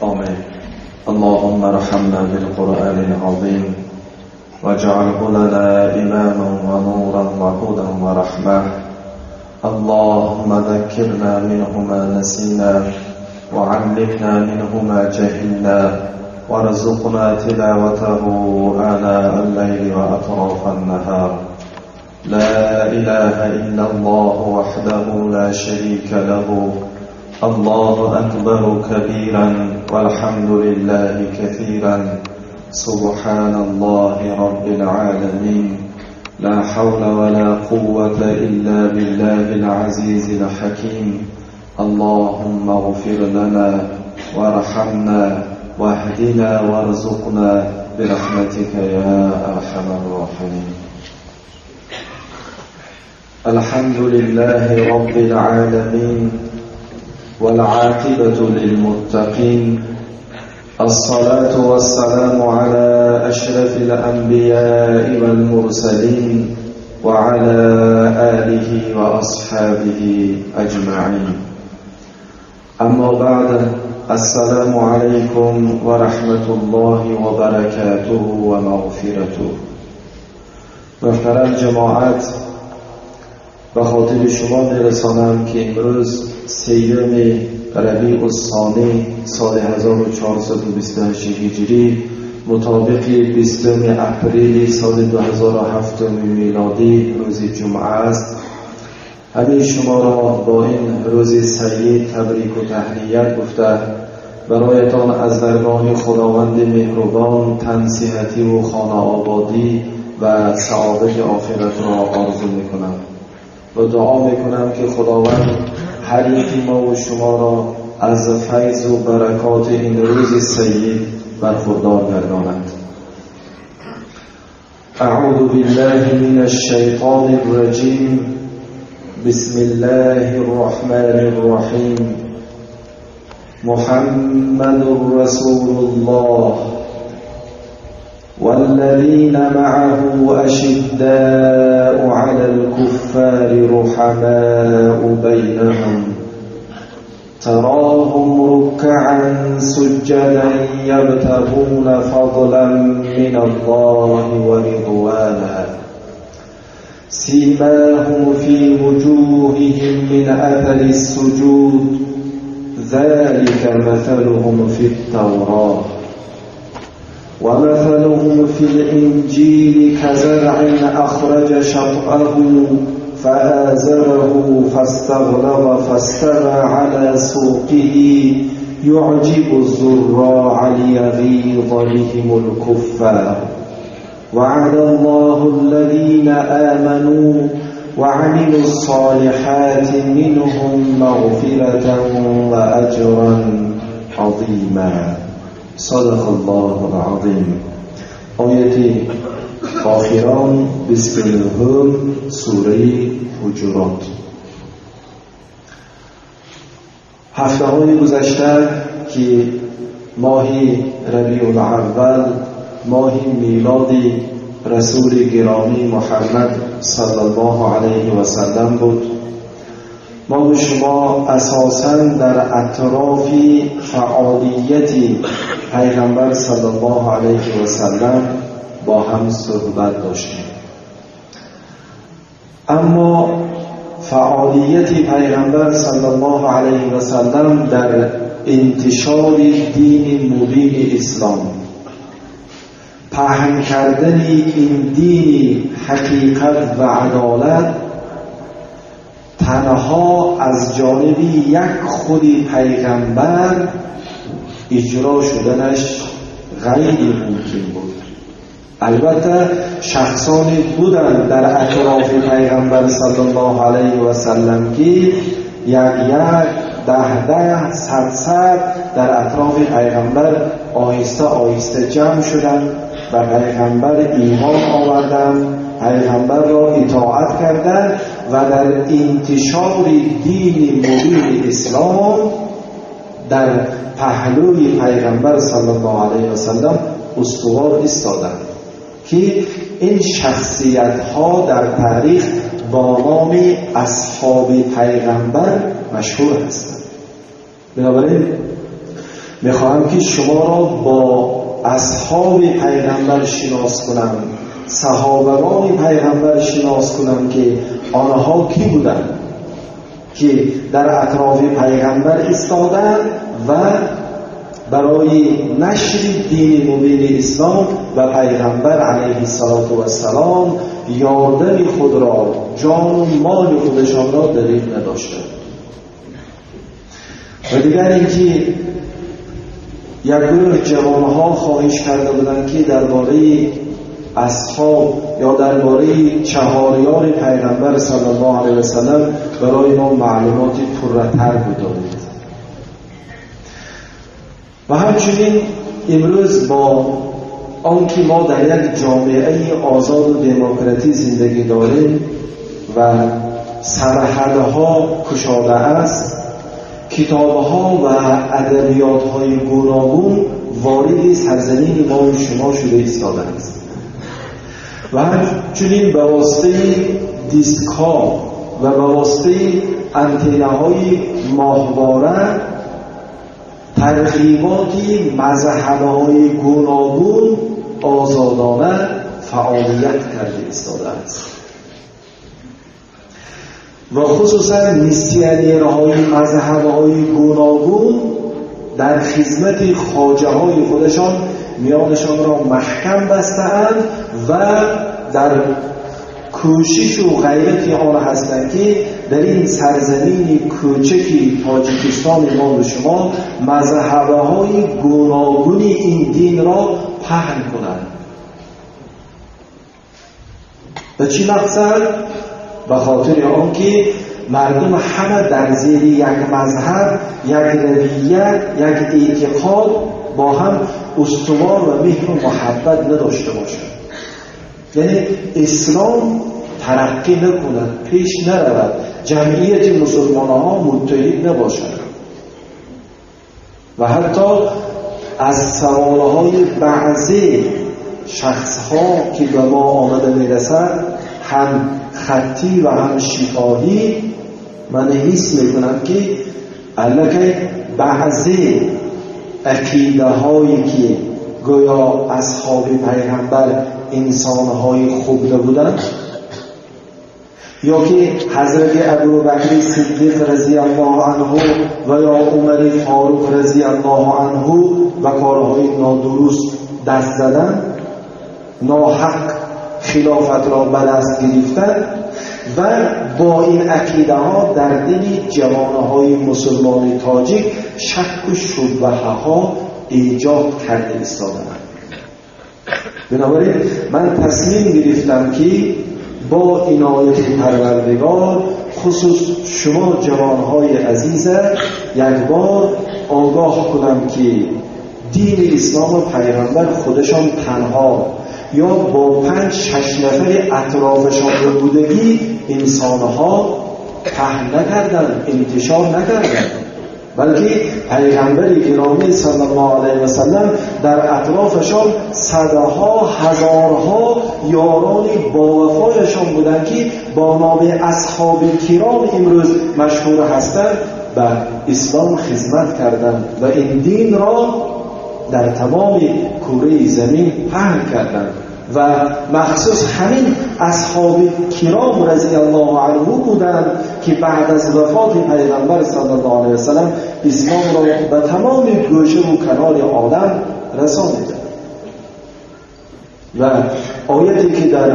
آمين. اللهم ارحمنا بالقرآن العظيم واجعله لنا إماما ونورا وهدى ورحمة. اللهم ذكرنا منه ما نسينا وعلمنا منه ما جهلنا وارزقنا تلاوته آناء الليل وأطراف النهار. لا إله إلا الله وحده لا شريك له، الله أكبر كبيرا والحمد لله كثيرا، سبحان الله رب العالمين، لا حول ولا قوة إلا بالله العزيز الحكيم. اللهم اغفر لنا وارحمنا واهدنا وارزقنا برحمتك يا أرحم الراحمين. الحمد لله رب العالمين والعاقبة للمتقين، الصلاة والسلام على أشرف الأنبياء والمرسلين وعلى آله وأصحابه أجمعين. أما بعد، السلام عليكم ورحمة الله وبركاته ومغفرته. محترم جماعت، به خاطر شما میرسانم که امروز سیوم ربیع الثانی سال 1428 هجری مطابق 20 اپریل سال 2007 میلادی روز جمعه است. همه شما را با این روز سید تبریک و تهنیت گفته برایتان از درگاه خداوند مهربان تنصیحتی و خانه آبادی و سعادت آخرت را آرزو میکنم و دعا میکنم که خداوند هر یکی ما و شما را از فیض و برکات این روز سید برخوردار گرداند. اعوذ بالله من الشیطان الرجیم. بسم الله الرحمن الرحیم. محمد رسول الله والذین معه أشداء على الكفار رحماء بينهم تراهم ركعا سجدا يبتغون فضلا من الله ورضوانا سيماهم في وجوههم من أثر السجود ذلك مثلهم في التوراة ومثلهم في الإنجيل كزرع أخرج شطأه فآزره فاستغلظ فاستوى على سوقه يعجب الزراع ليغيظ بهم الكفار. وعد الله الذين آمنوا وعملوا الصالحات منهم مغفرة وأجرا عظيما. صدق الله العظیم. آیت آخران 29 سوره حجرات. هفته های گذشته که ماه ربیع الاول، ماه میلاد رسول گرامی محمد صلی الله علیه و سلم بود، ما و شما اساساً در اطراف فعالیت پیغمبر صلی الله علیه و سلم با هم صحبت داشتیم. اما فعالیت پیغمبر صلی الله علیه و سلم در انتشار دین مبین اسلام، پهن کردن این دین حقیقت و عدالت، تنها از جانب یک خود پیغمبر اجرا شدنش غیر ممکن بود. البته شخصانی بودند در اطراف پیغمبر صلی الله علیه و سلم که یک یک، ده ده، صد صد در اطراف پیغمبر آهسته آهسته جمع شدند و پیغمبر ایمان آوردند، پیغمبر را اطاعت کردند و در انتشار دین مبین اسلام در پهلوی پیغمبر صلی الله علیه و سلم استوار ایستادند که این شخصیت ها در تاریخ با نام اصحاب پیغمبر مشهور هستند. بنابراین میخواهم که شما را با اصحاب پیغمبر شناس کنم، صحابگان پیغمبر شناس کنم که آنها کی بودند که در اطراف پیغمبر ایستادند و برای نشر دین مبین اسلام و پیغمبر علیه السلام یاردن خود را، جان و مال خودشان را دریغ نداشتند. و دیگر اینکه یک گروه جوانها خواهش کرده بودند که درباره اصحاب یا درباره چهاریار پیغمبر صلی الله علیه و سلم برای ما معلومات پرتر بدادید. و همچنین امروز با آنکه ما در یک جامعه آزاد و دموکراتی زندگی داریم و سرحدها کشاده است، کتابها و ادبیات‌های گوناگون وارد سرزمین ما و شما شده ایستاده است. و همچنین به واسطه دیسک‌ها و به واسطه انتنه‌های ماهواره ترغیبات مذهب‌های گوناگون آزادانه فعالیت کرده ایستاده است. و خصوصا میسیونرهای مذهب‌های گوناگون در خدمت خواجه‌های خودشان میانشان را محکم بسته‌اند و در کوشش و غیرت آن هستند که در این سرزمین کوچک تاجیکستان ما و شما مذهب‌های گوناگون این دین را پهن کنند. به چی مقصد؟ به خاطر آنکه مردم همه در زیر یک مذهب، یک رویه، یک اعتقاد با هم استوار و مهر و محبت نداشته باشند. یعنی اسلام ترقی نکند، پیش نرود، جمعیت مسلمان ها متحد نباشند. و حتی از سوالهای بعضی شخص ها که به ما آمده میرسد، هم خطی و هم شفاهی، من حس میکنم که الکی بعضی عقیده هایی که گویا اصحاب پیغمبر انسانهای خوب نبودند، یا که حضرت ابوبکر صدیق رضی الله عنه و یا عمر فاروق رضی الله عنه و کارهای نادرست دست زدن، ناحق خلافت را به دست گرفتن و با این عقیده ها در دل جوانهای مسلمان تاجیک شک و شبهه ها ایجاد کرده ایستادند. بنابراین من تصمیم گرفتم که با عنایت پروردگار خصوص شما جوانهای عزیز یک بار آگاه کنم که دین اسلام و پیغمبر خودشان تنها یا با 5-6 نفر اطرافشان بودگی انسانها پهن نکردند، انتشار نکردند، بلکه پیغمبر گرامی صلی الله علیه و سلم در اطرافشان صدها هزارها یاران باوفایشان بودند که با نام اصحاب کرام امروز مشهور هستند، به اسلام خدمت کردند و این دین را در تمام کره زمین پهن کردند. و مخصوص همین اصحاب کرام رضی الله عنه بودند که بعد از وفات پیغمبر صلی الله علیه و سلم اسلام را به تمام گوشه و کنار عالم رسانیدند. و آیتی که در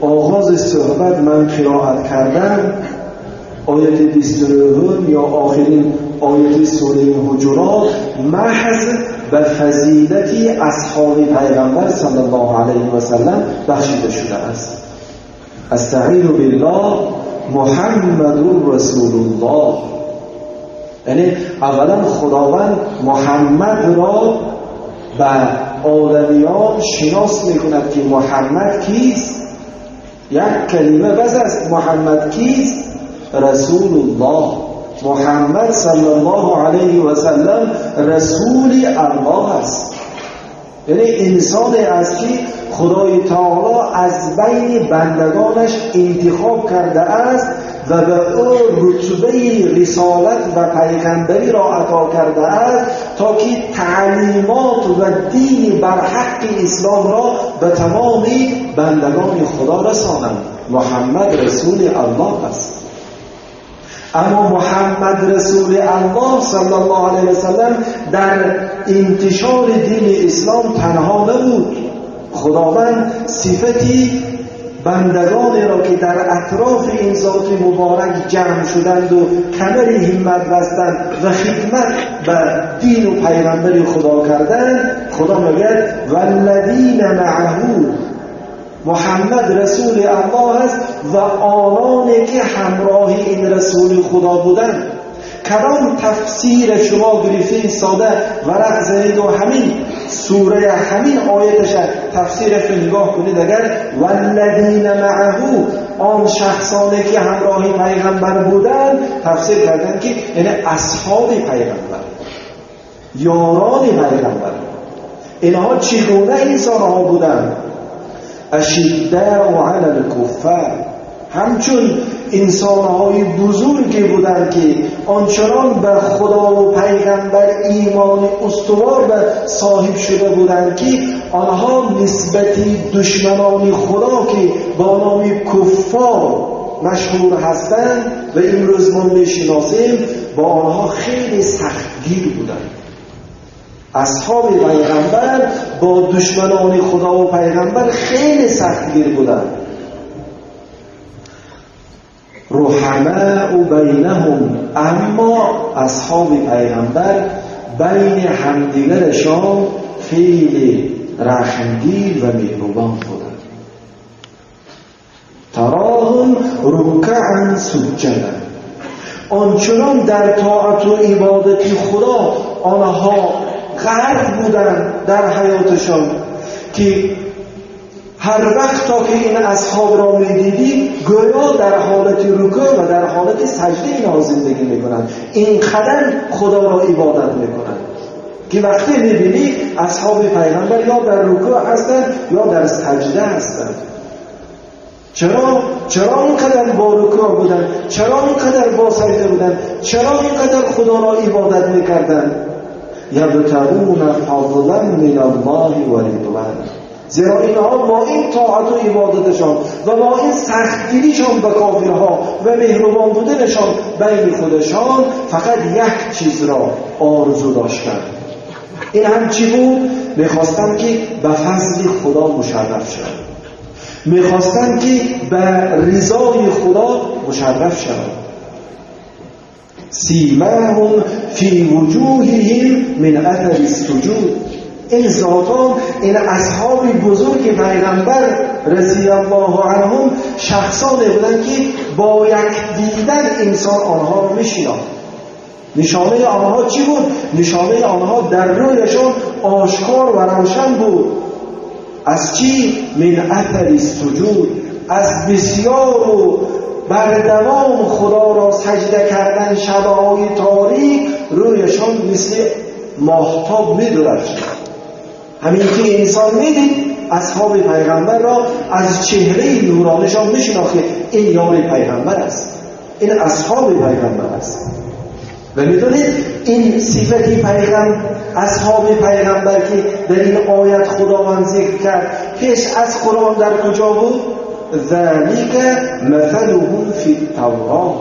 آغاز صحبت من قرائت کردم، آیت 29 یا آخرین آیت سوره حجرات، محض به فضیلت اصحاب پیغمبر صلی الله علیه و سلم بخشیده شده است. استعین بالله محمد رسول الله. یعنی اولا خداوند محمد را به آدمیان شناس میکند که محمد کیست. یک کلمه بس است، محمد کیست؟ رسول الله. محمد صلی الله علیه و سلم رسول الله است. یعنی انسان است که خدای تعالی از بین بندگانش انتخاب کرده است و به او رتبه رسالت و پیغمبری را عطا کرده است تا که تعلیمات و دین بر حق اسلام را به تمام بندگان خدا رسانند. محمد رسول الله است. اما محمد رسول الله صلی الله علیه و سلم در انتشار دین اسلام تنها نبود. خداوند صفتی بندگان را که در اطراف این ذات مبارک جمع شدند و کمر همت بستند و خدمت به دین و پیغمبر خدا کردند، خدا میگه والذین معه، محمد رسول الله است و آنانی که همراه این رسول خدا بودند. کدام تفسیر شما گرفتید ساده ورق زنید و همین سوره همین آیتش تفسیرش رو نگاه کنید، اگر والذین معه، آن شخصانی که همراه پیغمبر بودند، تفسیر کردن که یعنی اصحاب پیغمبر، یاران پیغمبر. اینها چگونه انسانها بودند؟ اشداء علی الکفار، همچون انسانهای بزرگی بودند که آنچنان به خدا و پیغمبر ایمان استوار به صاحب شده بودند که آنها نسبتی دشمنان خدا که با نام کفار مشهور هستند و امروز ما میشناسیم، با آنها خیلی سختگیر بودند. اصحاب پیغمبر با دشمنان خدا و پیغمبر خیلی سختگیر بودند. رحماء بینهم، اما اصحاب پیغمبر بین همدیگرشان خیلی رحمگیر و مهربان بودند. تراهم رکعا سجدا، آنچنان در طاعت و عبادت خدا آنها غرق بودند در حیاتشان که هر وقت تا که این اصحاب را میدیدی گویا در حالت رکوع و در حالت سجده اینها زندگی میکنند. اینقدر خدا را عبادت میکنند که وقتی میبینی اصحاب پیغمبر یا در رکوع هستند یا در سجده هستند. چرا اینقدر با رکوع بودند؟ چرا اینقدر با سجده بودند؟ چرا اینقدر خدا را عبادت میکردند؟ یبتغون فضلا من الله و رضوانه، زیرا اینها با این طاعت و عبادتشان و با این سختگیریشان به کافرها و مهربان بودنشان بین خودشان فقط یک چیز را آرزو داشتند. این هم چی بود؟ میخواستند که به فضل خدا مشرف شوند، میخواستند که به رضای خدا مشرف شوند. سیماهم فی وجوههم من اثر السجود، این ذاتان، این اصحاب بزرگ پیغمبر رضی الله عنهم شخصانی بودند که با یک دیدن انسان آنها را میشناخت. نشانه آنها چی بود؟ نشانه آنها در رویشان آشکار و روشن بود. از چی؟ من اثر السجود، از بسیار و بر دوام خدا را سجده کردن شب‌های تاریک رویشان مثل ماهتاب می‌درخشید. همین که انسان میدید اصحاب پیغمبر را از چهره نورانشان میشناخت این یار پیغمبر است، این اصحاب پیغمبر است. و میدونید این صفت پیغمبر، اصحاب پیغمبر که در این آیت خداوند ذکر کرد پیش از قرآن در کجا بود؟ ذلک مثلهم فی التورات.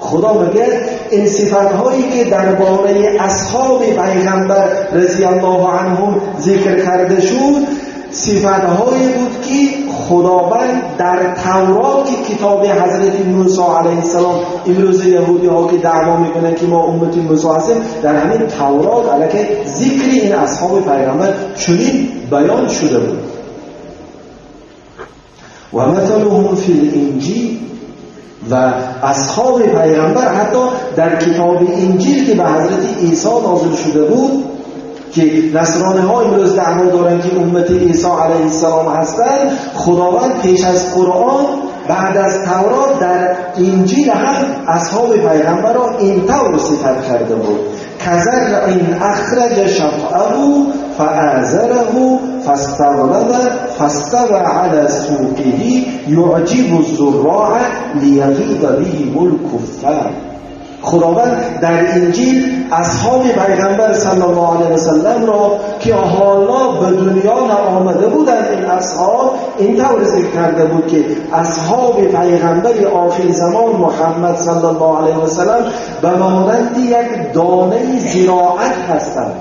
خدا میگه این صفتهایی که درباره اصحاب پیغمبر رضی الله عنهم ذکر کرده شد، صفتهایی بود که خداوند در تورات که کتاب حضرت موسی علیه السلام، امروز یهودی ها که دعوا میکنن که ما امت موسی هستیم، در همین تورات علیه ذکر این اصحاب پیغمبر چنین بیان شده بود. و مثلهم فی الانجیل، و اصحاب پیغمبر حتی در کتاب انجیل که به حضرت عیسی نازل شده بود، که نصرانی ها امروز دعوا دارن که امت عیسی علیه السلام هستند، خداوند پیش از قرآن بعد از تورات در انجیل هم اصحاب پیغمبر را اینطور صفت کرده بود. كزرع اخرج شطأه فآزره فاستغلظ فاستوى على سوقه يعجب الزراع ليغيظ بهم الكفار. خداوند در انجیل اصحاب پیغمبر صلی الله علیه و سلم را که حالا به دنیا نآمده بودند، این اصحاب اینطور ذکر کرده بود که اصحاب پیغمبر آخر زمان محمد صلی الله علیه و سلم به مانند یک دانه زراعت هستند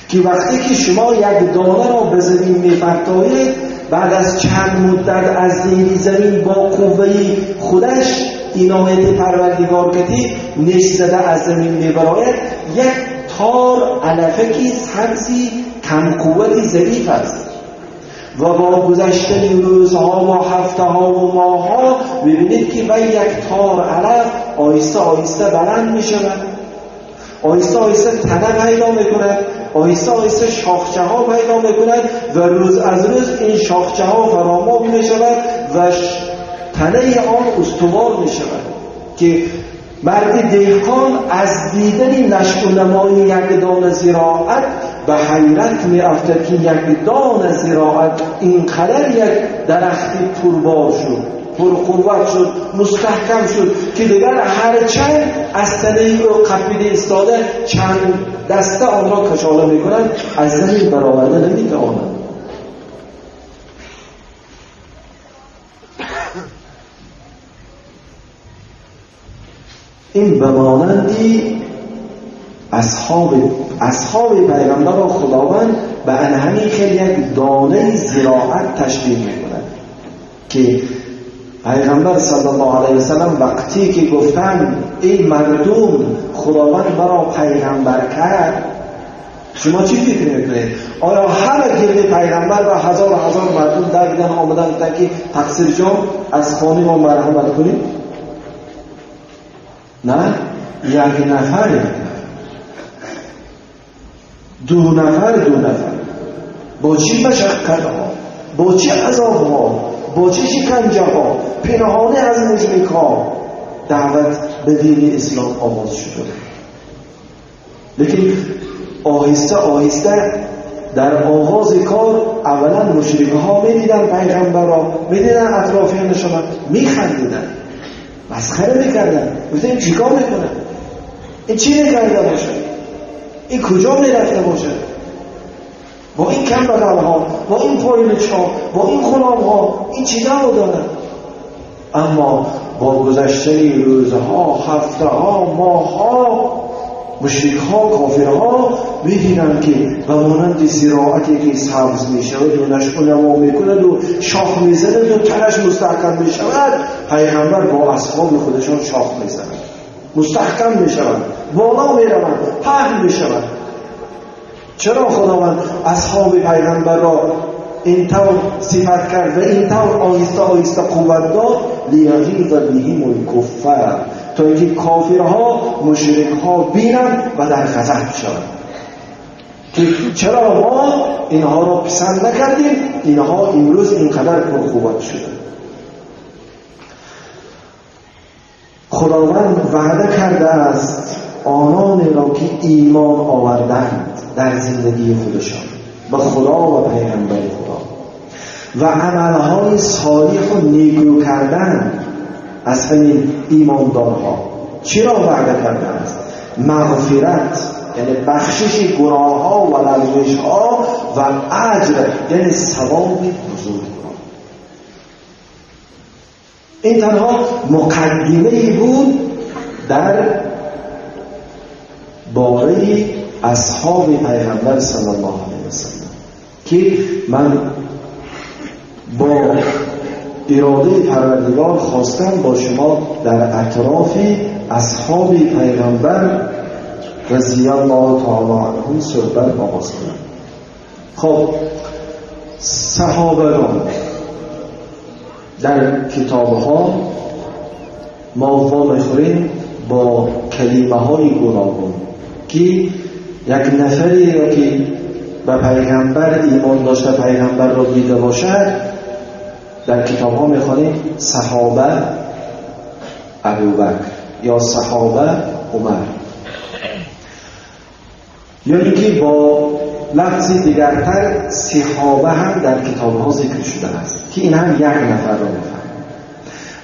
که وقتی که شما یک دانه را به زمین میپرتابید، بعد از چند مدت از زیر زمین با قوه خودش عنایت پروردگار کتی نش زده از زمین میبراید، یک تار علفکی سبزی کم قوتی ضعیف است و با گذشتن روزها و هفته ها و ماه ها میبینید که وی یک تار علف آهسته آهسته بلند میشود، آهسته آهسته تنه پیدا میکند، آهسته آهسته شاخچه ها پیدا میکند و روز از روز این شاخچه ها فراوان میشود و تنه آن استوار می شود که مرد دهقان از دیدن نشو و نمای یک دانه زراعت به حیرت می افتد که یک دانه زراعت اینقدر یک درخت پربار شد، پرقوت شد، مستحکم شد که دیگر هرچند از تنه او قپیده ایستاده چند دسته آن را کشاله می کنند از زمین برآورده نمی تواند. این به مانندی اصحاب پیغمبر را خداوند به همین خیلی یک دانه زراعت تشبیه میکند که پیغمبر صلی الله علیه وسلم وقتی که گفتند ای مردم خداوند مرا پیغمبر کرد، شما چی فکر میکنید؟ آیا همه گرد پیغمبر و هزار و هزار مردم دویدن آمدن گفتن که تقصیر جان از خانه ما مرحمت کنید؟ نه، یک نفر، دو نفر، دو نفر با چی مشقت ها، با چه عذاب ها، با چه شکنجه ها، پنهانه از مشرک ها دعوت به دین اسلام آغاز شد. لیکن آهسته آهسته در آغاز کار اولا مشرک ها میدیدن پیغمبر را، میدیدن اطرافیانشان، میخندیدن، مسخره میکردن، گفتن این چیکار میکنه، این چی میکرده باشه، این کجا میرفته باشه، با این کم ها، با این پایلچ ها، با این غلام ها، این چیزا رو دارن. اما با گذشته روزها، هفته ها، ماه ها، مشرک ها، کافرها میدیدن که به مانند زراعتی که سبز میشود و نشو نما میکند و شاخ میزند و تنش مستحکم میشود، پیغمبر با اصحاب خودشان شاخ میزند، مستحکم میشود، بالا میروند، پهن میشود. چرا خداوند اصحاب پیغمبر را اینطور صفت کرد و اینطور آهسته آهسته قوت داد؟ لیغیظ بهم الکفار، تا اینکه کافرها، مشرکها بینند و در غضب شوند که چرا ما اینها را پسند نکردیم، اینها امروز اینقدر پرقوت شدند. خداوند وعده کرده است آنان را که ایمان آوردند در زندگی خودشان به خدا و پیغمبر خدا و عملهای صالح و نیکو کردن از همین ایماندارها، چرا وعده کرده است؟ مغفرت، یعنی بخشش گناه ها و لغزش ها، و اجر، یعنی ثواب بزرگ. این تنها مقدمه بود در باره اصحاب پیغمبر صلی الله علیه وسلم که من با اراده پروردگار خواستم با شما در اطراف اصحاب پیغمبر رضی الله تعالی عنهم صحبت آغاز کنم. خب، صحابگان در کتابها ما وامیخوریم با کلمه های گوناگون که یک نفری را که به پیغمبر ایمان داشته، پیغمبر را دیده باشد، در کتاب ها میخوانیم صحابه ابوبکر یا صحابه عمر. یا اینکه با لفظ دیگرتر صحابه هم در کتاب‌ها ذکر شده است که این هم یک نفر را می‌فهمد.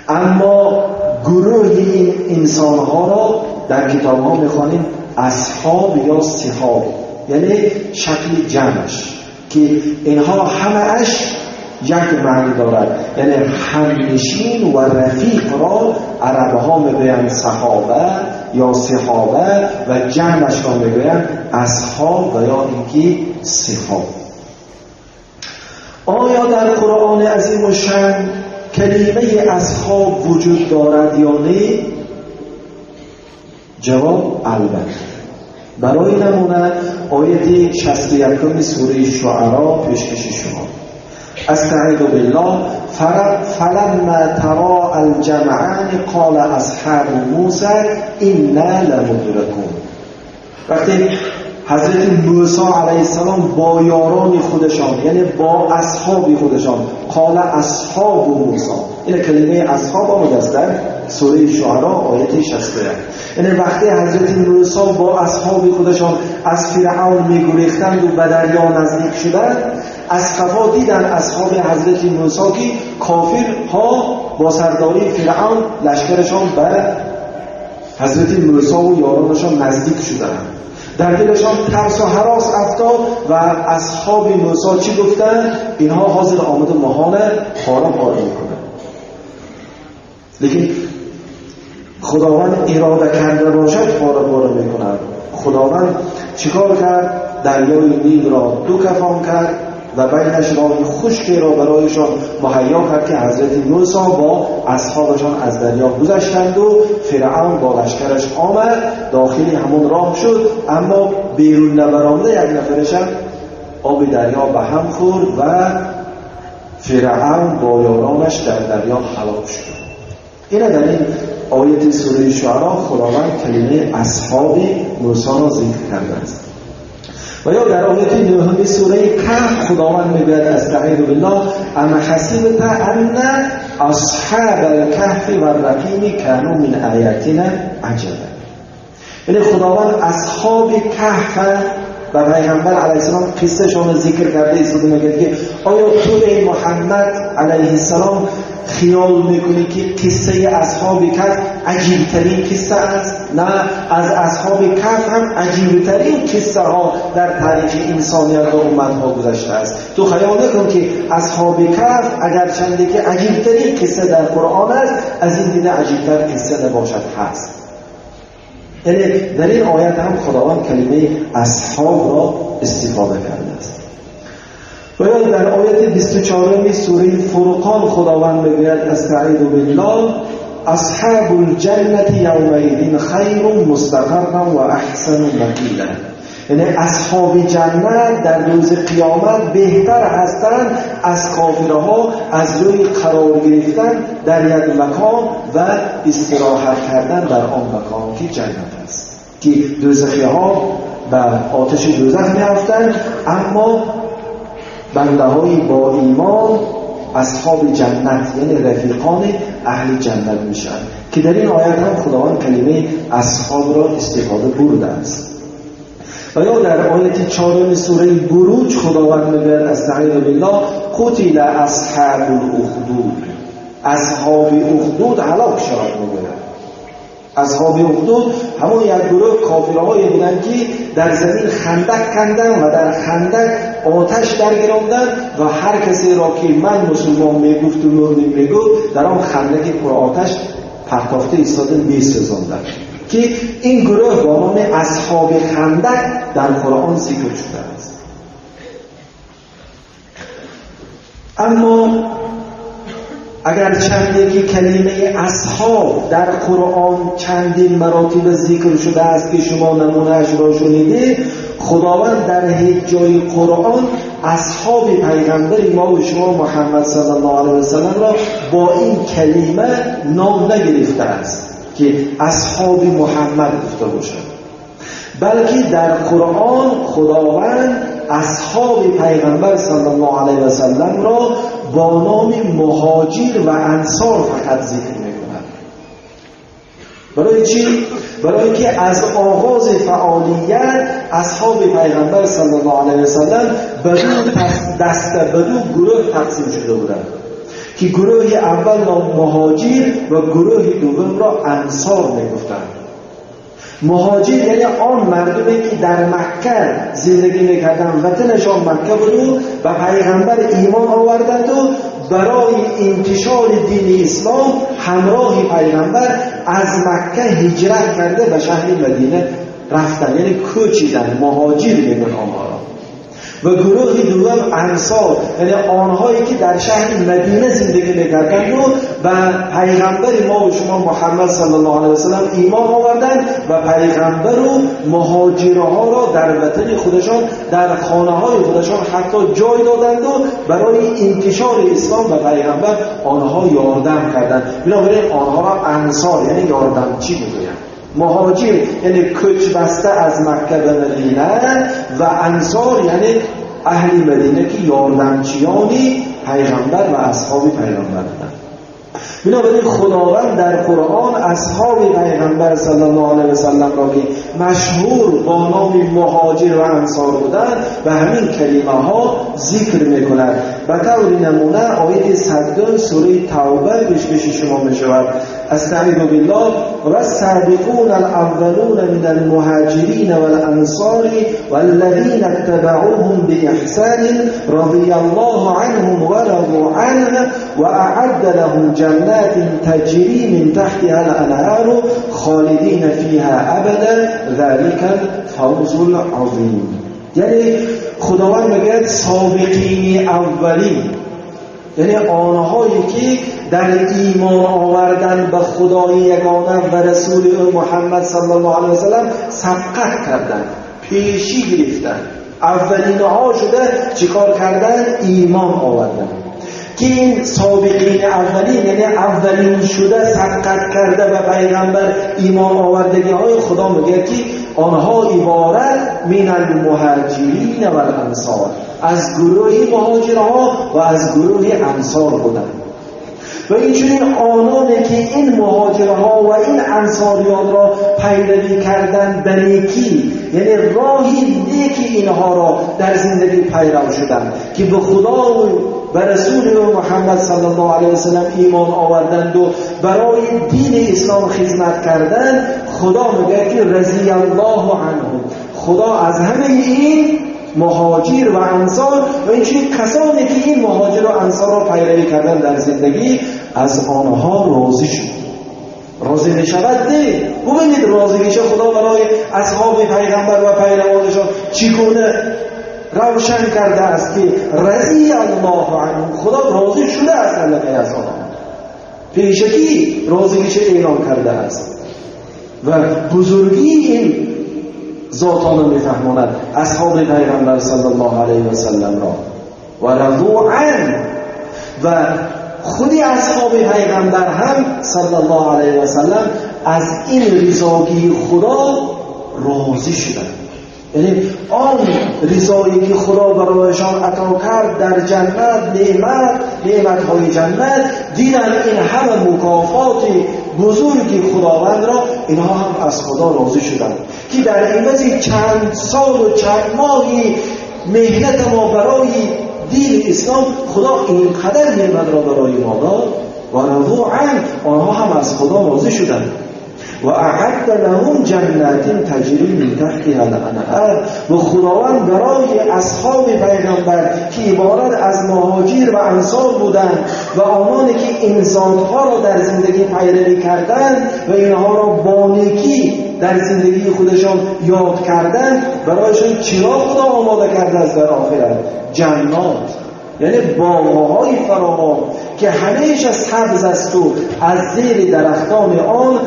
اما گروه این انسان‌ها را در کتاب‌ها می‌خوانیم اصحاب یا صحاب، یعنی شکل جمعش که اینها همه‌اش یک معنی دارد، یعنی همنشین و رفیق را عرب‌ها میگویند صحابه یا صحابه و جمعش را میگویند اصحاب و یا اینکه صحاب. آیا در قرآن عظیم الشأن کلمه اصحاب وجود دارد یا نه؟ جواب البته. برای نمونه آیت 61 سوره شعرا پیشکش شما. استعیذ بالله فلما تراءى الجمعان قال اصحاب موسی انا لمدرکون. وقتی حضرت موسی علیه السلام با یاران خودشان، یعنی با اصحاب خودشان، قال اصحاب موسی، این کلمه اصحاب آمده است در سوره شعرا آیت 61. یعنی وقتی حضرت موسی با اصحاب خودشان از فرعون می‌گریختند و به دریا نزدیک شدند، از قفا دیدن اصحاب حضرت موسی که کافرها با سرداری فرعون لشکرشان به حضرت موسی و یارانشان نزدیک شدند. در دلشان ترس و هراس افتاد و اصحاب موسی چی گفتند؟ اینها حاضر آمده ماهانه پاره پاره میکنه. لیکن خداوند اراده کرده باشد پاره پاره میکند. خداوند چیکار کرد؟ دریای نیل را دو کفان کرد و بینش راه خشکی را برایشان مهیا کرد که حضرت موسی با اصحابشان از دریا گذشتند و فرعون با لشکرش آمد داخل همون راه شد، اما بیرون نبرانده یک نفرش هم آب دریا به هم خورد و فرعون با یارانش در دریا هلاک شد. اینه در این آیت سوره شعرا خداوند کلمه اصحاب موسی را ذکر کرده است. و یا در آیت 9 سوره کهف خداوند میگوید استعیذ بالله ام حسبت ان اصحاب الکهف و الرقیم کانوا من آیاتنا عجبا. یعنی خداوند اصحاب کهف و پیغمبر علیه السلام قصه شان ذکر کرده است و میگه که آیا تو ای محمد علیه السلام خیال میکنی که قصه اصحاب کهف عجیبترین قصه است؟ نه، از اصحاب کهف هم عجیبترین قصه ها در تاریخ انسانیت و امت ها گذشته است. تو خیال نکن که اصحاب کهف اگر چنده که عجیبترین قصه در قرآن است، از این دیده عجیبتر قصه نباشد هست. یعنی در این آیت هم خداوند کلمه اصحاب را استفاده کرده است. و یا در آیت 24 سوره فرقان خداوند میگوید استعیذ بالله اصحاب الجنة یومئذ خیر مستقرا و احسن مقیلا. یعنی اصحاب جنت در روز قیامت بهتر هستند از کافرها از روی قرار گرفتن در یک مکان و استراحت کردن در آن مکان که جنت است، که دوزخی‌ها به آتش دوزخ می‌افتند، اما بنده های با ایمان اصحاب جنت یعنی رفیقان اهل جنت میشن، که در این آیت هم خداوند کلمه اصحاب را استفاده برده است. و یا در آیت 4 سوره بروج خداوند میگوید استعیذ بالله قتل اصحاب الاخدود. اصحاب اخدود هلاک شود. میگوید اصحاب اخدود همون یک گروه کافرهایی بودند که در زمین خندق کندن و در خندق آتش درگراندن و هر کسی را که من مسلمان میگفت و مؤمن میگفت در آن خندق پر آتش پرتافته ایستاده میسوزاندن، که این گروه با نام اصحاب خندق در قرآن ذکر شده است. اما اگر چنده که کلمه اصحاب در قرآن چندین مراتب ذکر شده است که شما نمونه‌اش را شنیدید، خداوند در هیچ جای قرآن اصحاب پیغمبر ما و شما محمد صلی الله علیه و سلم را با این کلمه نام نگرفته است که اصحاب محمد گفته باشد، بلکه در قرآن خداوند اصحاب پیغمبر صلی الله علیه و سلم را با نام مهاجر و انصار فقط ذکر میکند. برای چی؟ برای اینکه از آغاز فعالیت اصحاب پیغمبر صلی الله علیه و سلم به دو دسته، به دو گروه تقسیم شده بودند که گروه اول را مهاجر و گروه دوم را انصار میگفتند. مهاجر یعنی آن مردمی که در مکه زندگی میکردند، وطنشان مکه بود و پیغمبر ایمان آوردند و برای انتشار دین اسلام همراه پیغمبر از مکه هجرت کرده به شهر مدینه رفتن، یعنی کوچیدن، مهاجر میگن آنها را. و گروه دوم انصار، یعنی آنهایی که در شهر مدینه زندگی میکردند و به پیغمبر ما و شما محمد صلی الله علیه و سلم ایمان آوردند و پیغمبر و مهاجرها را در وطن خودشان، در خانه های خودشان حتی جای دادند و برای انتشار اسلام و پیغمبر آنها یاردم کردند. بنابراین آنها را انصار یعنی یاردمچی میگویند. مهاجر یعنی کوچ بسته از مکه به مدینه و انصار یعنی اهل مدینه که یاردمچیانی پیغمبر و اصحاب پیغمبر بودند. بنابراین خداوند در قرآن اصحاب پیغمبر صلی الله علیه و سلم را که مشهور با نام مهاجر و انصار بودند و همین کلمه ها ذکر میکند. به طور نمونه آیت 102 سوره توبه پیش شما میشود. استعیذ بالله والسابقون الاولون من المهاجرین والانصار والذین اتبعوهم باحسان رضی الله عنهم ورضوا عنه واعد لهم جنات تجری من تحتها الانهار خالدین فیها ابدا ذلك الفوز العظیم. یعنی خداوند میگه سابقین اولین، یعنی آنهایی که در ایمان آوردن به خدای یگانه و رسول او محمد صلی الله علیه و سلم سبقت کردند، پیشی گرفتند، اولین ها شده چیکار کردن؟ ایمان آوردن. که این سابقین اولین یعنی اولین شده سبقت کرده و پیغمبر ایمان آوردگی های خدا میگه که آنها عبارت من المهاجرین و الانصار، از گروه مهاجرها و از گروه انصار بودند. و اینچنین آنانی که این مهاجرها و این انصاریان را پیروی کردند به نیکی، یعنی راهی نیکی اینها را در زندگی پیرو شدند که به خدا و رسول او محمد صلی الله علیه و سلم ایمان آوردند و برای دین اسلام خدمت کردند، خدا میگه که رضی الله عنهم، خدا از همه این مهاجر و انصار و اینچنین کسانی که این مهاجر و انصار را پیروی کردن در زندگی از آنها راضی شد. راضی می شود نه، ببینید راضی میشه خدا برای اصحاب پیغمبر و پیروانشان چگونه روشن کرده است که رضی الله عنهم، خدا راضی شده است از آنها، پیشکی راضیش اعلام کرده است و بزرگی این ذاتان میفهماند اصحاب پیغمبر صلی الله علیه و سلم را و رضوا عنه، و خودی اصحاب پیغمبر هم صلی الله علیه و سلم از این رضاگی خدا راضی شدند. یعنی آن رضایی که خدا برایشان عطا کرد در جنت، نعمت‌های جنت، دیدن این همه مکافات بزرگی خداوند را، اینها هم از خدا راضی شدند که در عوض چند سال و چند ماهی مهنت ما برای دین اسلام خدا اینقدر نعمت را برای ما داد و رضوا عنه، آنها هم از خدا راضی شدند. و اعد لهم جنات تجری من تحتها الانهار، و خداوند برای اصحاب پیغمبر که عبارت از مهاجر و انصار بودند و آنانی که این ذاتها را در زندگی پیروی کردند و اینها را با نیکی در زندگی خودشان یاد کردند، برایشان چرا خدا آماده کرده است در آخرت؟ جنات، یعنی باغ‌های فراوان که همیشه سبز است و از زیر درختان آن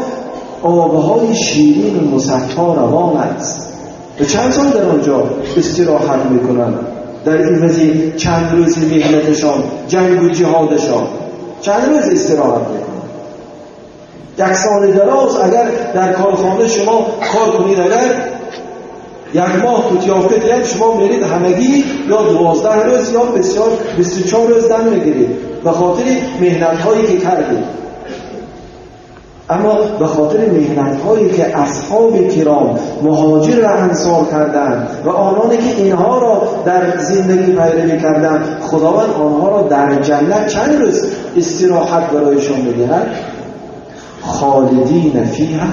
آبهای شیرین و مصفا روان است. و چند سال در آنجا استراحت میکنند، در این وضع چند روز مهنتشان، جنگ و جهادشان، چند روز استراحت میکنند. یک سال دراز اگر در کارخانه شما کار کنید، اگر یک ماه کوتیافته دیگه شما میرید همگی یا 12 روز یا بسیار 24 روز دم میگیرید به خاطر مهنت هایی که کردید. اما به خاطر محنت‌هایی که اصحاب کرام مهاجر و انصار کردند و آنانی که اینها را در زندگی پیروی کردند، خداوند آنها را در جنت چند روز استراحت برایشان می‌دهد؟ خالدین فیها.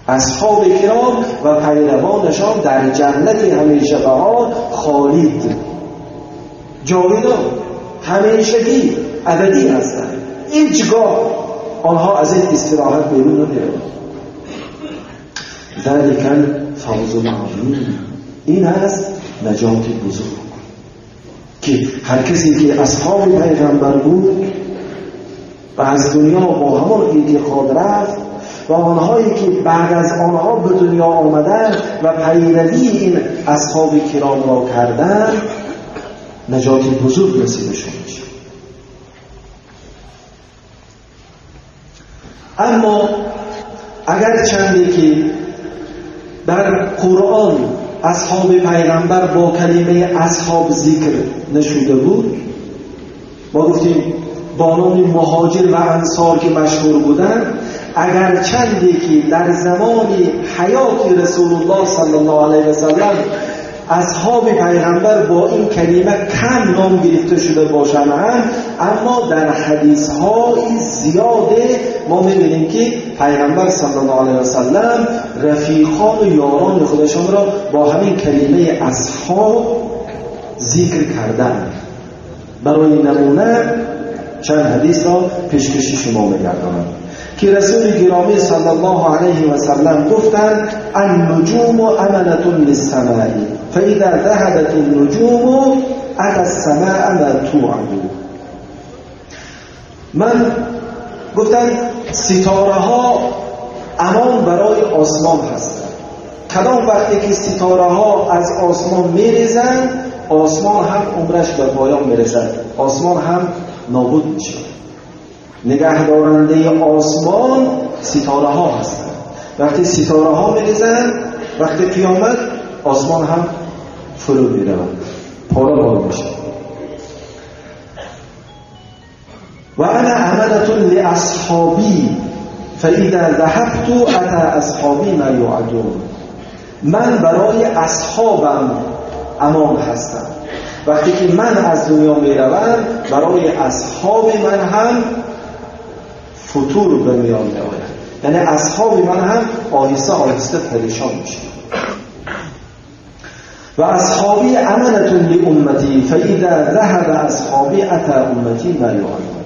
اصحاب کرام و پیروانشان در جنت همیشه بهار خالد، جاویدان، همیشگی، ابدی هستند. هیچگاه آنها از این استراحت بیرون نمیروند. ذلک الفوز العظیم، این است نجات بزرگ که هر کسی که اصحاب پیغمبر بود و از دنیا با همان اعتقاد رفت و آنهایی که بعد از آنها به دنیا آمدند و پیروی این اصحاب کرام را کردند، نجات بزرگ نصیبشون میشه. اما اگر چندی که در قرآن اصحاب پیغمبر با کلمه اصحاب ذکر نشده بود، ما گفتیم با نام مهاجر و انصار که مشهور بودند، اگر چندی که در زمان حیات رسول الله صلی الله علیه و سلم اصحاب پیغمبر با این کلمه کم نام گرفته شده باشند هم، اما در حدیث های زیاده ما می‌بینیم که پیغمبر صلی الله علیه و سلم رفیقان و یاران خودشان را با همین کلمه اصحاب ذکر کردند. برای نمونه چند حدیث را پیشکشی شما می‌گردانم که رسول گرامی صلی الله علیه و سلم گفتند: النجوم امنة للسماء فاذا ذهبت النجوم اتى السماء ما توعد. من گفتند ستاره ها امان برای آسمان هستند. کدام وقتی که ستاره ها از آسمان میریزند، آسمان هم عمرش به پایان میرسد، آسمان هم نابود میشه. نگهدارنده آسمان ستاره ها هستند. وقتی ستاره ها میریزند، وقتی قیامت، آسمان هم فرو میرود، پاره پاره میشه. و انا امنة لاصحابی فاذا ذهبت اتى اصحابی ما یوعدون. من برای اصحابم امان هستم. وقتی که من از دنیا میروم، برای اصحاب من هم فتور به میان میآید، یعنی اصحاب من هم آهسته آهسته پریشان میشه. و اصحابی امنة لامتی فاذا ذهب اصحابی اتى امتی ما یوعدون.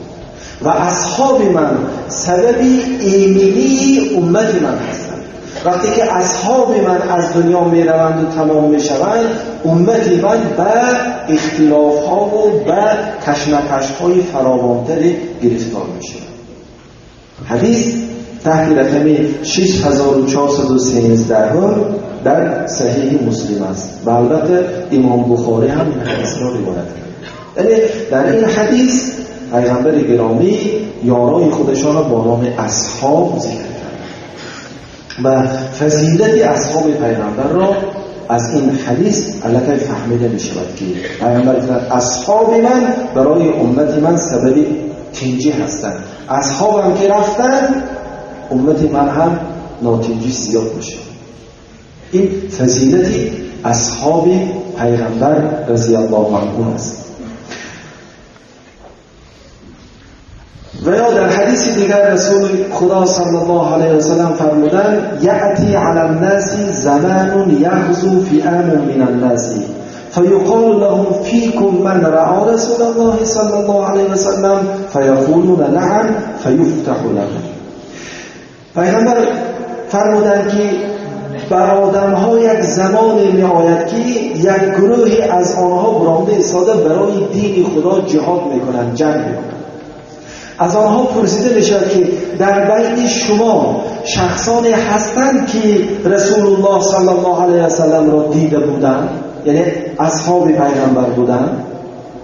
و اصحاب من سبب ایمنی امت من هستند. وقتی که اصحاب من از دنیا میروند و تمام میشوند، امت من به اختلاف ها و به کشمکش های فراوانتری گرفتار میشه. حدیث تحت رقم 6413 در صحیح مسلم است و البته امام بخاری هم این حدیث را روایت کرد. یعنی در این حدیث پیغمبر گرامی یارای خودشان را با نام اصحاب ذکر کرد و فضیلت اصحاب پیغمبر را از این حدیث البته فهمیده می شود که پیغمبر فرمود اصحاب من برای امت من سبب تنجی هستند، اصحابم که رفتن امت من هم ناتنجی زیاد میشه. این فضیلت اصحاب پیغمبر رضی الله عنه است. و یا در حدیث دیگر رسول خدا صلی الله علیه و سلم فرمودند: یأتی علی الناس زمان یغزو فئام من الناس فیقال لهم فیکم من رأى رسول الله صلی الله علیه و سلم فیقولون نعم فیفتح لهم. پیغمبر فرمودند که بر آدم‌ها یک زمانی می آید که یک گروهی از آنها برآمده ایستاده برای دین خدا جهاد میکنند، جنگ میکنند. از آنها پرسیده می شود که در بین شما شخصانی هستند که رسول الله صلی الله علیه و سلم را دیده بودند، یعنی اصحاب پیغمبر بودند؟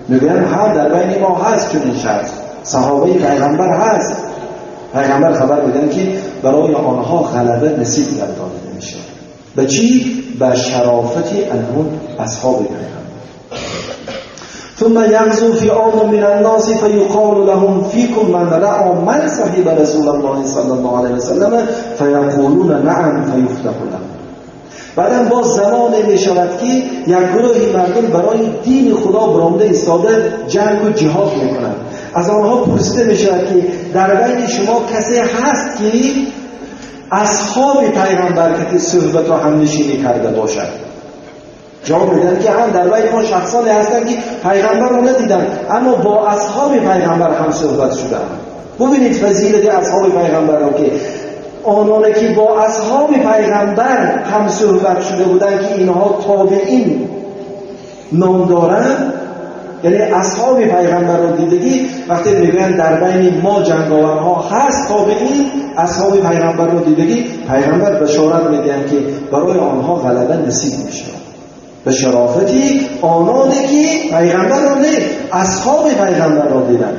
میگویند ها، در بین ما هست چنین شخص، صحابه پیغمبر هست. پیغمبر خبر میدن که برای آنها غلبه نصیب گردانیده میشه. به چی؟ به شرافت انهم اصحاب پیغمبر. ثم يغزو فئام من الناس فيقال لهم فيكم من رأى من صحب رسول الله صلى الله عليه وسلم فيقولون نعم فيفتح لهم. بعدم باز زمان می شود که یک گروهی مردم برای دین خدا برآمده ایستاده جنگ و جهاد میکنند. از آنها پرسیده می شود که در بین شما کسی هست که اصحاب پیغمبر که صحبت و همنشینی کرده باشد؟ جواب میدن که هم در بین ما شخصانی هستند که پیغمبر رو ندیدن اما با اصحاب پیغمبر هم صحبت شدند. ببینید فضیلت اصحاب پیغمبر رو که آنانی که با اصحاب پیغمبر هم صحبت شده بودند که اینها تابعین نام دارند، یعنی اصحاب پیغمبر رو دیدگی، وقتی میگن در بین ما جنگاورها هست تابعین اصحاب پیغمبر رو دیدگی، پیغمبر بشارت میدن که برای آنها غلبه نصیب میشه به شرافتی آنانی که پیغمبر رو نه اصحاب پیغمبر رو دیدن.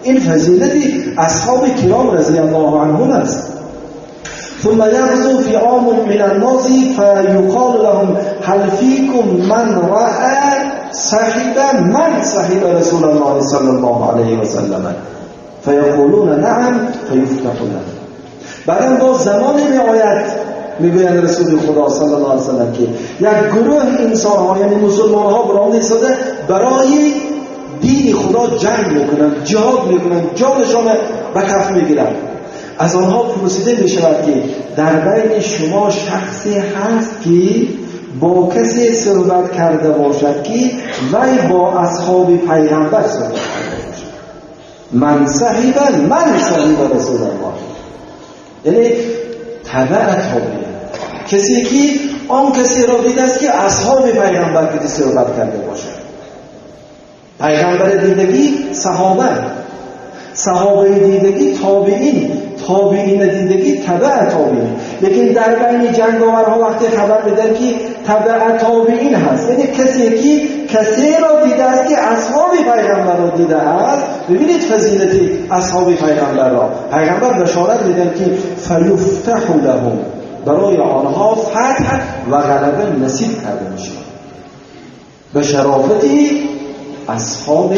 این فضیلتی اصحاب کرام رضی الله عنهم است. ثم يغزو فئام من الناس فيقال لهم هل فيكم من رأى صحب من صحب رسول الله صلى الله عليه وسلم فيقولون نعم فيفتح لهم. بعدم باز زمان می آید میگویند رسول خدا صلی الله علیه وسلم که یک گروه انسان ها یعنی مسلمان ها برآمده ایستاده برای دین خدا جنگ میکنند، جهاد میکنند، جانشان به کف میگیرند. از آنها پرسیده می شود که در بین شما شخصی هست که با کسی صحبت کرده باشد که وی با اصحاب پیغمبر صحبت کرده باشد. من صحب من صحب رسول الله، یعنی تبع تابعین، کسی که آن کسی را دیده است که اصحاب پیغمبر که صحبت کرده باشد. پیغمبر دیدگی صحابه، صحابه دیدگی تابعین، تابعین دیدگی تبع تابعین. لیکن در بین جنگاورها وقتی خبر بدن که تبع تابعین هست، یعنی کسی که کسی را دیده است که اصحاب پیغمبر را دیده است. ببینید فضیلت اصحاب پیغمبر را، پیغمبر بشارت میدن که فیفتح لهم، برای آنها فتح و غلبه نصیب کرده میشه به شرافت اصحاب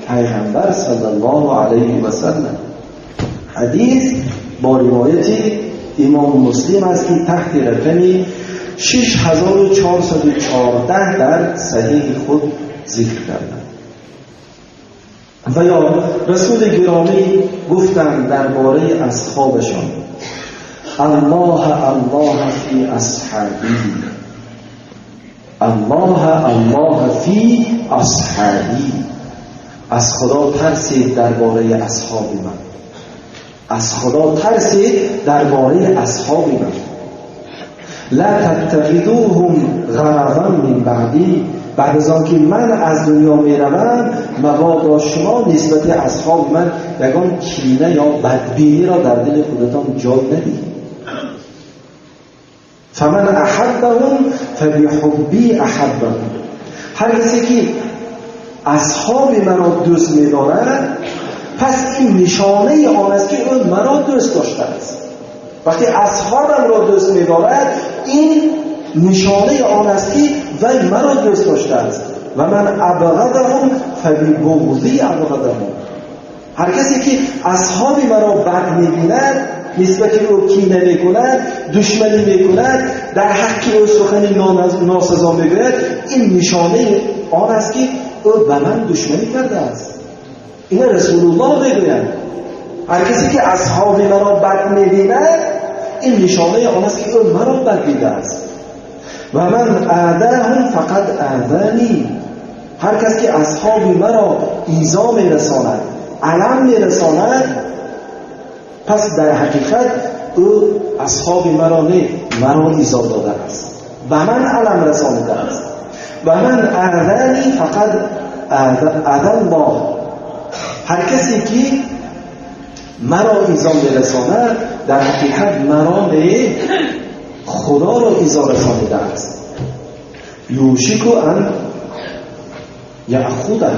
پیغمبر صلی الله علیه و سلم. حدیث با روایت امام مسلم است که تحت رقم 6414 در صحیح خود ذکر کردند. و یا رسول گرامی گفتند درباره اصحابشان الله الله فی اصحابی، الله الله فی اصحابی. از خدا ترسید درباره اصحاب من، از خدا ترسید درباره اصحاب من. لا تتخذوهم غرضا من بعدی، بعد از آن که من از دنیا میروم مبادا شما نسبت اصحاب من یگان کینه یا بدبینی را در دل خودتان جای ندید. فمن احبهم فبحبی احبهم، هر کسی که اصحاب مرا دوست می‌دارد پس این نشانه آن است که او مرا دوست داشته است. وقتی اصحابم را دوست می‌دارد این نشانه آن است که وی مرا دوست داشته است. و من ابغضهم فببغضی ابغضهم، هر کسی که اصحاب مرا بد می‌بیند، نسبت او کینه می‌کند، دشمنی می‌کند، در حق او سخنی ناسزا می‌گوید، این نشانه آن است که او به من دشمنی کرده است. این رسول الله میگوید هر کسی که اصحاب مرا بد می‌بیند این نشانه آن است که او مرا بد دیده است. و من اعداهم فقد اعدانی، هر کس که اصحاب مرا ایذا میرساند، الم میرساند، پس در حقیقت او اصحاب مرا نه، مرا ایذا داده است، و من الم رسانده است. و من اعدانی فقد اعدى الله، هر کسی که مرا ایذا میرساند در حقیقت مرا نه، خدا را ایذا رسانیده است. یوشک ان یأخذه،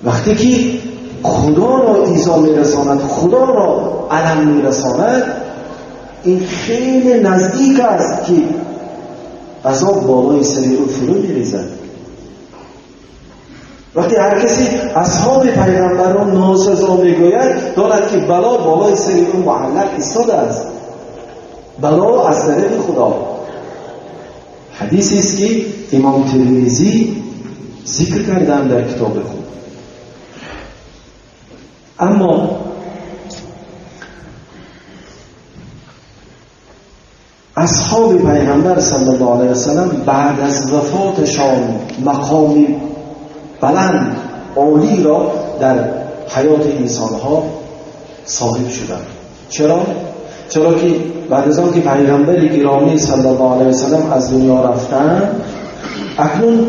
وقتی که خدا را ایذا میرساند، خدا را الم میرساند، این خیلی نزدیک است که عذاب بالای سر او فرو میریزد. وقتی هر کسی اصحاب پیغمبر را ناسزا میگوید، داند که بلا بالای سر او معلق ایستاده است. بلا از طرف خدا. حدیثی است که امام ترمذی ذکر کردن در کتاب خود. اما اصحاب پیغمبر صلی الله علیه وسلم بعد از وفاتشان مقام بلند عالی را در حیات انسانها صاحب شدند. چرا؟ چرا که بعد از آن که پیغمبر گرامی صلی الله علیه وسلم از دنیا رفتند، اکنون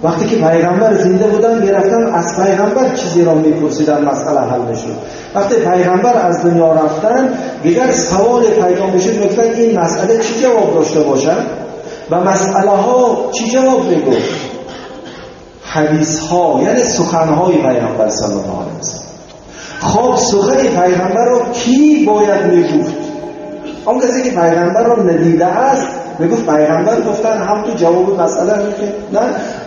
وقتی که پیغمبر زنده بودن میرفتن از پیغمبر چیزی را میپرسیدن، مسئله حل میشد. وقتی پیغمبر از دنیا رفتن دیگر سوال پیدا میشد، میگفتن این مسئله چی جواب داشته باشد و مسئله ها چی جواب میگفت؟ حدیث ها، یعنی سخن های پیغمبر صلی الله علیه وسلم. خب سخن پیغمبر را کی باید میگفت؟ آن کسی که پیغمبر را ندیده است میگفت پیغمبر گفتن، هم تو جواب مسئله میگه نه.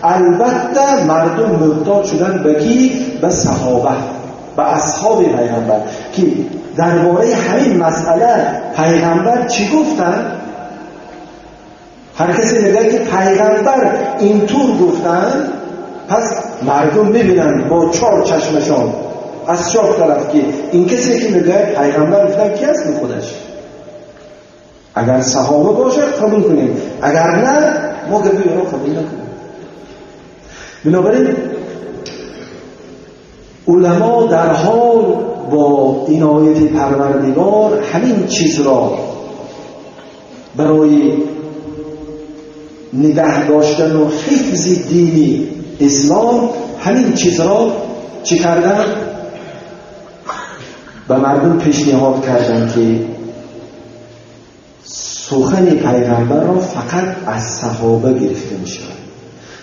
البته مردم محتاج شدن به کی؟ به صحابه، به اصحاب پیغمبر که درباره همین مسئله پیغمبر چی گفتن. هر کسی میگه که پیغمبر اینطور گفتن، پس مردم میبینن با چهار چشمشان از چهار طرف که این کسی که میگه پیغمبر گفتن کی است خودش. اگر صحابه باشد قبول کنیم، اگر نه ما گپی او را قبول نکنیم. بنابراین علما در حال با عنایت پروردگار همین چیز را برای نگه داشتن و حفظ دینی اسلام همین چیز را چی کردن؟ به مردم پیشنهاد کردن که سخن پیغمبر را فقط از صحابه گرفته می شود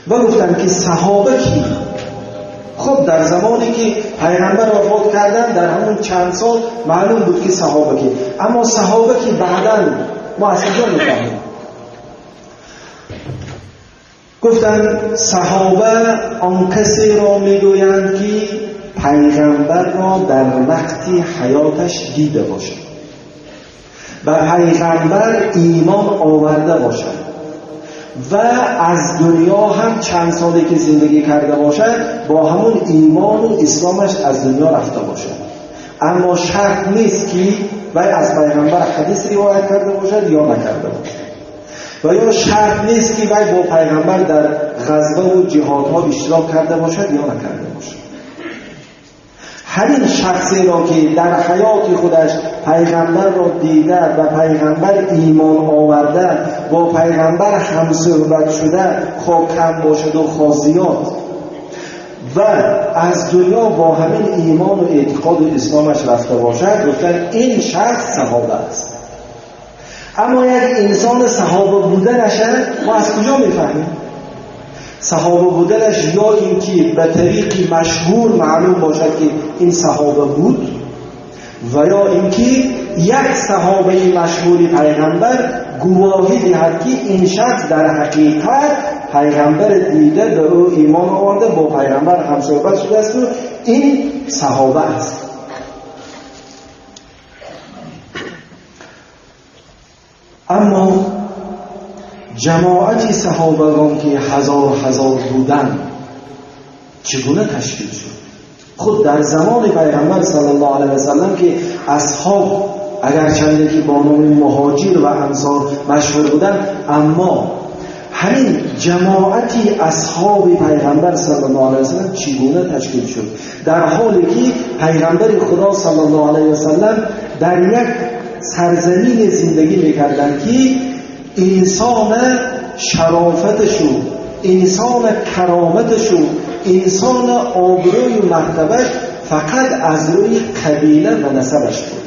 و گفتن که صحابه کی؟ خب در زمانی که پیغمبر وفات کردن در همون چند سال معلوم بود که صحابه کی، اما صحابه کی بعداً ما از کجا میفهمیم؟ گفتن صحابه آن کسی را میگویند که پیغمبر را در وقت حیاتش دیده باشد و پیغمبر ایمان آورده باشد و از دنیا هم چند سالی که زندگی کرده باشد با همون ایمان و اسلامش از دنیا رفته باشد. اما شرط نیست که وی از پیغمبر حدیث روایت کرده باشد یا نکرده باشد و یا شرط نیست که وی با پیغمبر در غزوه و جهادها اشتراک کرده باشد یا نکرده باشد. همین شخصی را که در حیات خودش پیغمبر را دیده و پیغمبر ایمان آورده، با پیغمبر همصحبت شده، خواه کم باشد و خواه زیاد، و از دنیا با همین ایمان و اعتقاد و اسلامش رفته باشد، گفتن این شخص صحابه است. اما یک انسان صحابه بودنش ما از کجا میفهمیم؟ صحابه بودنش یا اینکه به طریقی مشهور معلوم باشد که این صحابه بود، و یا اینکه یک صحابه مشهور پیغمبر گواهی دهد که این شخص در حقیقت پیغمبر دیده، به او ایمان آورده، با پیغمبر همصحبت شده است و این صحابه است. اما جماعتی صحابگان که هزار هزار بودند چگونه تشکیل شد؟ خود در زمان پیغمبر صلی الله علیه و سلم که اصحاب اگرچنده که با نام مهاجر و انصار مشهور بودند، اما همین جماعتی اصحاب پیغمبر صلی الله علیه و سلم چگونه تشکیل شد؟ در حالی که پیغمبر خدا صلی الله علیه و سلم در یک سرزمین زندگی میکردند که انسان شرافتشو، انسان کرامتشو، انسان آبروی و مرتبهش فقط از روی قبیله و نسبش بود.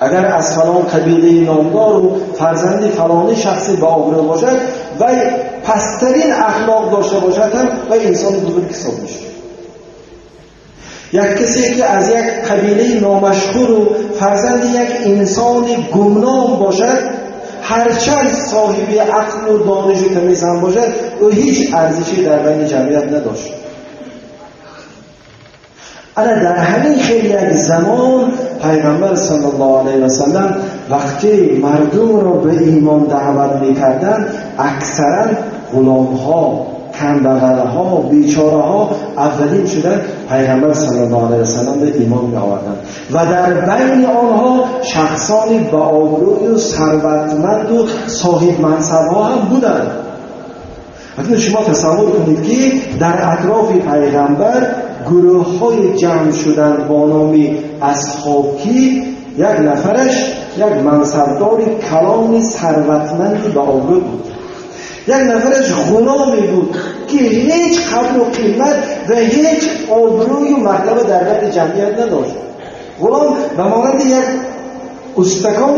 اگر از فلان قبیله نامدار و فرزند فلان شخصی با آبرو باشد و پسترین اخلاق داشته باشد هم و انسان بزرگ حساب میشه. یک کسی که از یک قبیله نامشهور و فرزند یک انسان گمنام باشد، هرچند صاحب عقل و دانش و تمیز هم باشد، او هیچ ارزشی در بین جمعیت نداشت. Ана дар ҳамин хел як замон пайғамбар саллаллоҳу алайҳи васаллам вақте мардумро ба имон даъват мекарданд, аксаран ғуломҳо, камбағалҳо, бечораҳо аввалин шуда пайғамбар саллаллоҳу алайҳи васаллам ба имон меоварданд ва дар байни онҳо шахсони ба обрӯю сарватманду соҳибмансабҳо ҳам буданд. Акнун шумо тасаввур кунед, ки дар атрофи пайғамбар гурӯҳҳои ҷамъ шуданд бо номи асҳоб, ки як нафараш як мансабдори калони сарватманди ба обрӯ буд, як нафараш ғуломе буд, ки ҳеҷ қадру қимат ва ҳеҷ обрӯю мартаба дар байни ҷамъият надошт. Ғулом ба монанди як устакон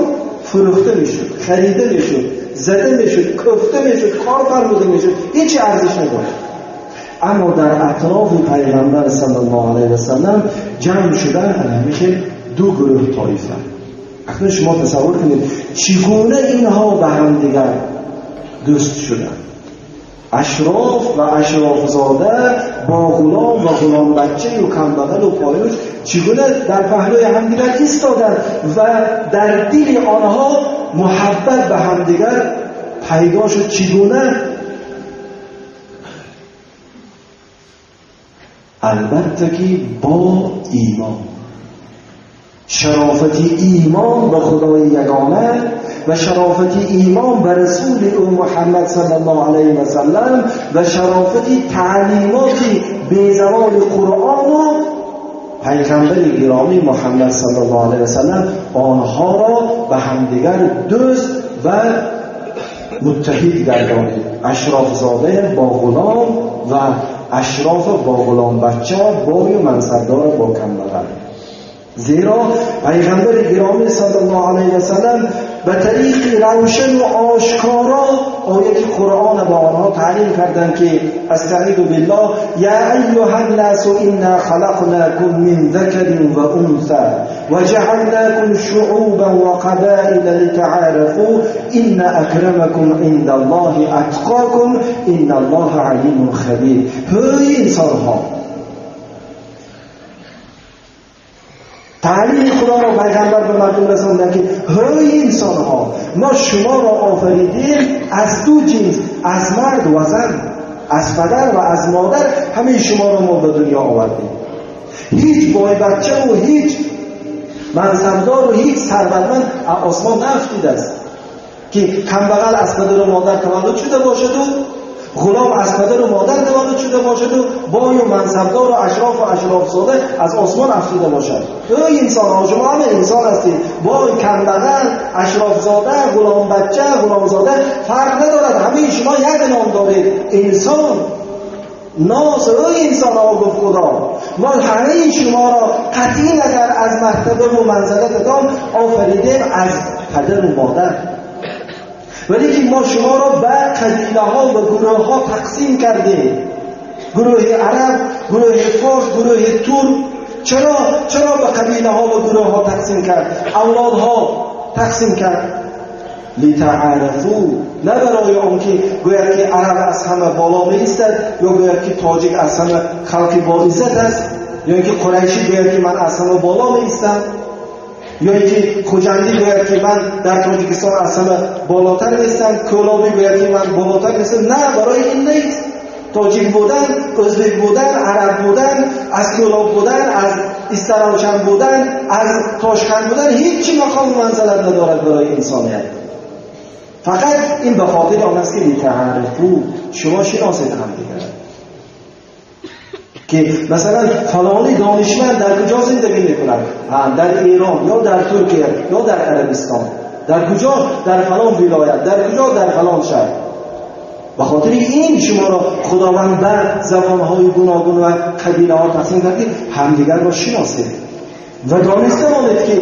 фурӯхта мешуд, харида мешуд, зада мешуд, кӯфта мешуд, кор фармуда мешуд, ҳеҷ арзиш надошт. Аммо дар атрофи пайғамбар саллаллоҳу алайҳи васаллам ҷамъ шуданд ҳамин ду гурӯҳ тоифа. Акнун шумо тасаввур кунед, чӣ гуна инҳо ба ҳамдигар дӯст шуданд. Ашроф ва ашрофзода бо ғулом ва ғуломбаччаю камбағалу поюш чӣ гуна дар паҳлӯи ҳамдигар истоданд ва дар дили онҳо муҳаббат ба ҳамдигар пайдо шуд. Чӣ гуна? Албатта ки бо имон, шарофати имон ба Худои ягона ва шарофати имон ба расули ӯ Муҳаммад саллаллоҳу алайҳи васаллам ва шарофати таълимоти безаволи Қуръону пайғамбари гиромӣ Муҳаммад саллаллоҳу алайҳи васаллам онҳоро ба ҳамдигар дӯст ва муттаҳид гардонид. Ашрофзода бо ғулом ва ашроф бо ғуломбачча, бою мансабдор бо камбағал. Зеро пайғамбари гиромӣ саллаллоҳу алайҳи васаллам ба тариқи равшану ошкоро ояти Қуръонро ба онҳо таълим карданд, ки астаъизу биллоҳ: я айюҳа ннасу инна халақнакум мин закарин ва унса ва ҷаъалнакум шуъубан ва қабаила литаъарафу инна акрамакум индаллоҳи атқокум инналлоҳа алимун хабир. Ҳой инсонҳо, таълими Худоро пайғамбар ба мардум расонданд, ки ҳой инсонҳо, мо шуморо офаридем аз ду ҷинс, аз мард ва зан, аз падар ва аз модар, ҳамаи шуморо мо ба дунё овардем. Ҳеҷ бойбаччаву ҳеҷ мансабдору ҳеҷ сарватманд аз осмон наафтидааст, ки камбағал аз падару модар таваллуд шуда бошаду ғулом аз падару модар таваллуд шуда бошаду бою мансабдору ашрофу ашрофзода аз осмон афтида бошад. Эй инсонҳо, шумо ҳама инсон ҳастед. Бой, камбағал, ашрофзода, ғуломбачча, ғуломзода фарқ надорад, ҳамаи шумо як ном доред: инсон. Нос, эй инсонҳо, гуфт Худо, мо ҳамаи шуморо қатъӣ назар аз мартабаву манзалататон офаридем аз падару модар, валекин мо шуморо ба қабилаҳо ва гурӯҳҳо тақсим кардем: гурӯҳи араб, гурӯҳи форс, гурӯҳи турк. Чаро ба қабилаҳо ва гурӯҳҳо тақсим кард, авлодҳо тақсим кард? Литаъарафу, на барои он ки гӯяд ки араб аз ҳама боло меистад, ё гӯяд ки тоҷик аз ҳама халқи боиззат аст, ё ки қурайшӣ гӯяд ки ман аз ҳама боло меистам, ё инки хуҷандӣ гӯяд ки ман дар Тоҷикистон аз ҳама болотар нестам, кӯлобӣ гӯяд ки ман болотар нестам. На, барои ин нест. Тоҷик будан, ӯзбек будан, араб будан, аз кӯлоб будан, аз Истаравшан будан, аз Тошканд будан ҳеҷ мақому манзалат надорад барои инсоният. Фақат ин ба хотири он аст, ки литаъарифу, шумо шиносед ҳамдигар, ки масалан фалони донишманд дар куҷо зиндагӣ мекунад? Дар Эрон ё дар Туркия ё дар Арабистон. Дар куҷо? Дар фалон вилоят. Дар куҷо? Дар фалон шаҳр. Ба хотири ин шуморо Худованд ба забонҳои гуногун ва қабилаҳо тақсим кард, ки ҳамдигарро шиносед ва дониста монед, ки